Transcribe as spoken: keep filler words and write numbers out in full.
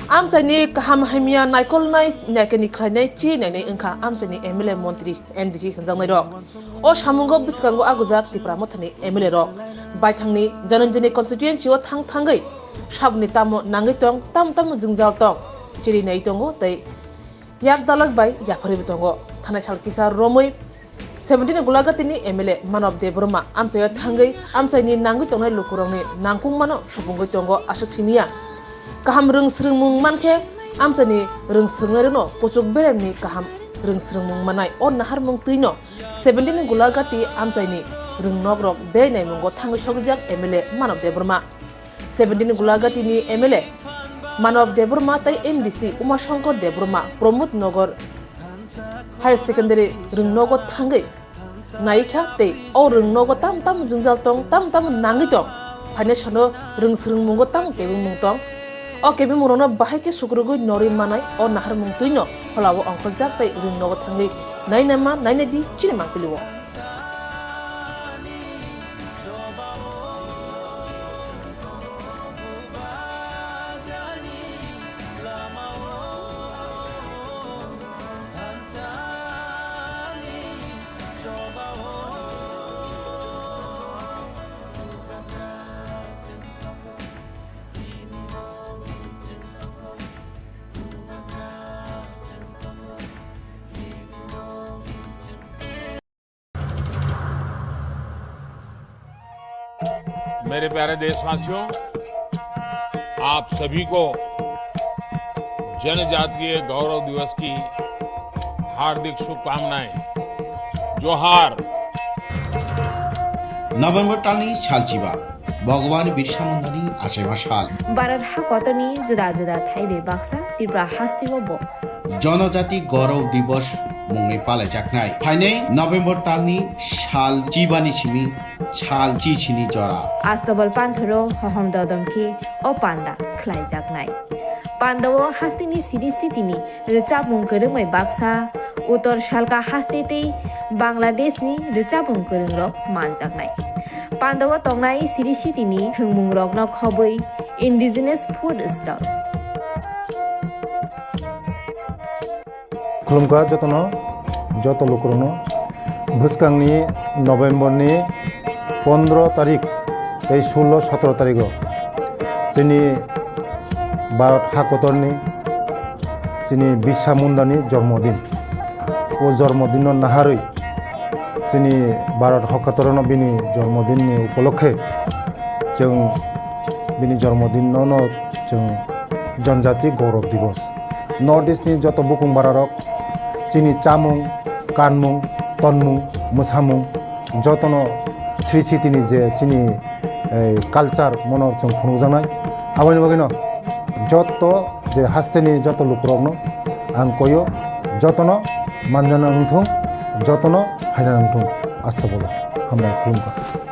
Amchaini kaham hamya naikolnai naikani khlainai chi nainai wngkha amchaini M L A montri M D C hwnjaknairok. O samungo bwskango agujak Tipra Mothani M L A rok. Baithangni Jananjani constituency o thang thangwi saboni tamo nangwi tong, tamo tamo jwngjal tong, chiri nai tongo tei yak dalak bai yapharwi bo tongo. Thanai sal kisa romwi seventeen Gulagati ni M L A Manob Debbarma amchaio thangwi amchaini nangwi tongnai lukurokni nangkukmano supungwi tongo aswk simiya. Kaham rwng swrwngmung mankhe amchaini rwng swrwngnairokno kuchuk beremni kaham rwng swrwngmung manai o naharmung twino seventeen Gulagati amchaini rwngnokrok berinaimungo thangwi sokjak M L A Manob Debbarma. Seventeen Gulagati ni M L A Manob Debbarma tei M D C Umashankar Debbarma Pramod Nagar Higher Secondary rwngnogo thangwi naikha tei o rwngnogo tam tam jwngjal tong, tam tam nangwi tong, phainai sano rwng swrwngmungo tamo kebengmung tong. O kebengmungrokno bahai khe sukrugwi norwi manai o naharmung twino pholao ongkhorjak tei rwngnogo thangwi nainama nainadi chini mangpilio. मेरे प्यारे देशवासियों, आप सभी को जनजातीय गौरव दिवस की हार्दिक शुभकामनाएं। जोहार। November talni salchiba, Bhagwan Birsa Mundani achaiba sal. Bharat hakotorni juda juda thaibai baksa Tripura hasteo bo Janajati Gaurav Divas mungwi palaijaknai. Phainai November talni sal chibani simi sal chichini jora. Astobal panthoro hohom dodom khe o panda khlaijaknai. Pandao hasteni siri sitini rwchapmung kwrwngbai baksa, Uttor Salka haste tei Bangladeshni rwchapmung kwrwngrok manjaknai. Pandao tongnai siri sitini thwngmungrokno khobwi indigenous food stall. Khulumkha jotono, joto lukurokno. Bwskangni November ni pondro tarik tei sullo sotro tarigo chini Bharat hakotorni chini Birsa Mundani jormodin. O jormodinno naharwi chini Bharat hakotorno bini jormodinni upolokhe chwng bini jormodinno no chwng Janjati Gaurav Divas. North East ni joto bukung bararok chini chamung, kanmung, tonmung, mwsamung jotono sri sitini je chini, eh, culture mono chwng phunukjaknai. Aboni bagwino joto je hasteni joto lukurokno ang koyo jotono manjana wngthung, jotono phaina wngthung. Astagfirullah. Hambai khulumkha.